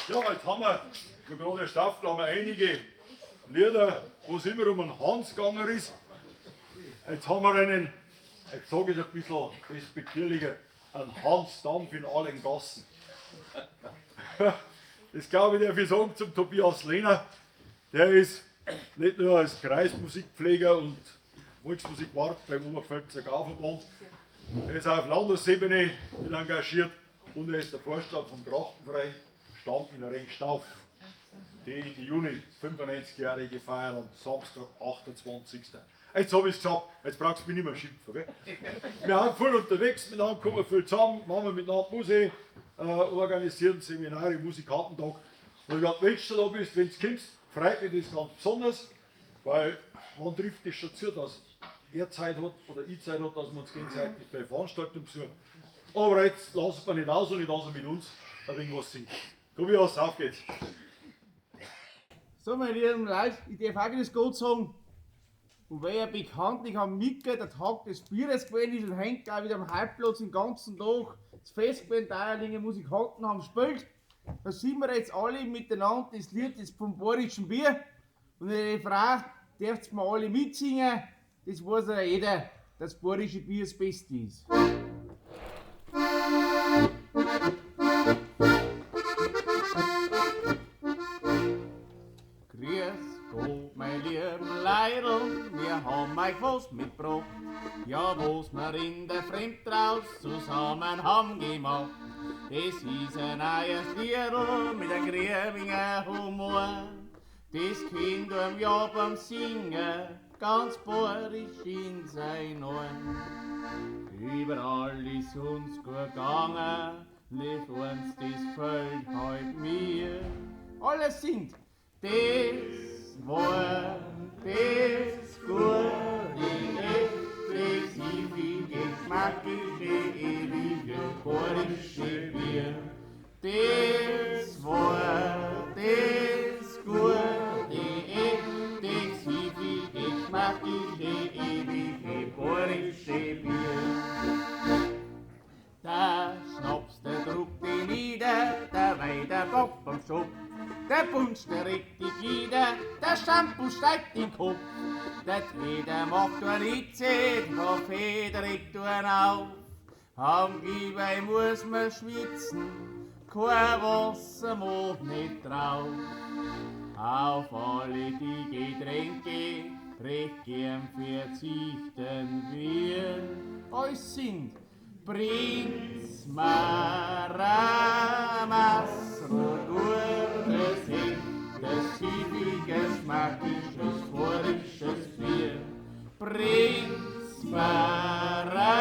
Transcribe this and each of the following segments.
Ja, jetzt haben wir, gerade in der Staffel haben wir einige Lieder, wo es immer um einen Hans gegangen ist. Jetzt haben wir einen, jetzt sage ich es ein bisschen despektierlicher, einen Hans Dampf in allen Gassen. Das glaube ich, darf ich sagen zum Tobias Lehner. Der ist nicht nur als Kreismusikpfleger und Volksmusikwart beim Oberpfälzer Gauverband, er ist auch auf Landesebene mit engagiert und er ist der Vorstand vom Trachtenverein Stamm in Rengstauf, die Ende Juni 95-jährige feiern am Samstag, 28. Jetzt habe ich es gesagt, jetzt brauchst du mich nicht mehr schimpfen. Gell? Wir sind voll unterwegs, miteinander kommen viel zusammen, machen miteinander Musik, organisieren Seminare, Musikantentag. Und ich dachte, wenn du da bist, wenn du kommst, freut mich das ganz besonders, weil man trifft es schon zu, dass er Zeit hat oder ich Zeit hat, dass wir uns gegenseitig bei Veranstaltungen besuchen. Aber jetzt lassen wir nicht aus und nicht aus mit uns ein wenig was singen. Tobias, auf geht's. So, meine lieben Leute, ich darf auch das Gott sagen. Und weil ja bekanntlich am Mittag der Tag des Bieres gewesen ist und hängt auch wieder am Hauptplatz den ganzen Tag das Fest gewesen, Deierlinge Musikanten haben gespielt. Da sind wir jetzt alle miteinander, das Lied ist vom bayerischen Bier. Und die Frau dürft mir alle mitsingen, das weiß ja jeder, dass das bayerische Bier das Beste ist. Grüß Gott, mein lieben Leidl, wir haben euch was mitgebracht. Ja, was wir in der Fremd draus zusammen haben gemacht. Das ist ein neues Liedl mit einem grübigen Humor. Das Kind am Jahr beim Singen ganz bayerisch in sein Ohren. Überall ist uns gut gegangen, lief uns das Feld heut mir. Alles singt. Das war das gute, echte, geschmackige, ewige bayerische Bier. Das war das gute, echte, geschmackige, ewige bayerische Bier. Der Schnaps, der druckt die nieder, der Wein, der Bock beim Schopf. Der Punsch, der regt die Glieder, der Shampoo steigt in den Kopf. Der Tee, der macht einen Hitze, der Kaffee, der regt einen auf. Am Glühwein muss man schwitzen, kein Wasser macht nicht drauf. Auf alle die Getränke recht gern verzichten wir. Alles sind Prinz Maramas, gutes, echtes, süffiges, magisches, bayerisches Bier. Prinz Maramas,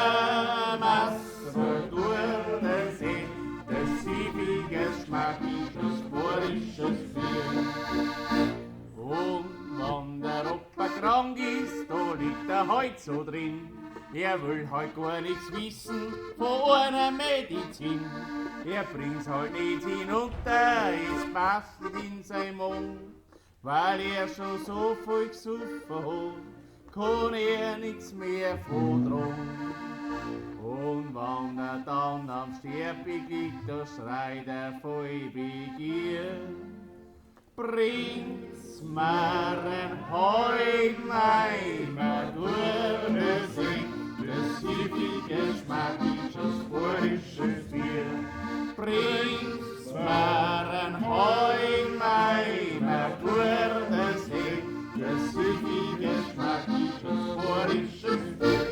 gutes, echtes, süffiges, magisches, bayerisches Bier. Und wenn der Opa krank ist, da liegt er heut so drin. Er will heut gar nichts wissen von einer Medizin. Er bringt's heut nicht hinunter, es passt nicht in sein Mund. Weil er schon so viel gesoffen hat, kann er nichts mehr vertragen. Und wenn er dann am Sterbebett liegt, da schreit er voll Begier. Bringt's mir ein Heim, gutes, echtes, süffiges, schmackisches, bayerisches Bier. Bringt's mir ein Heim, gutes, echtes, süffiges, schmackisches, bayerisches Bier.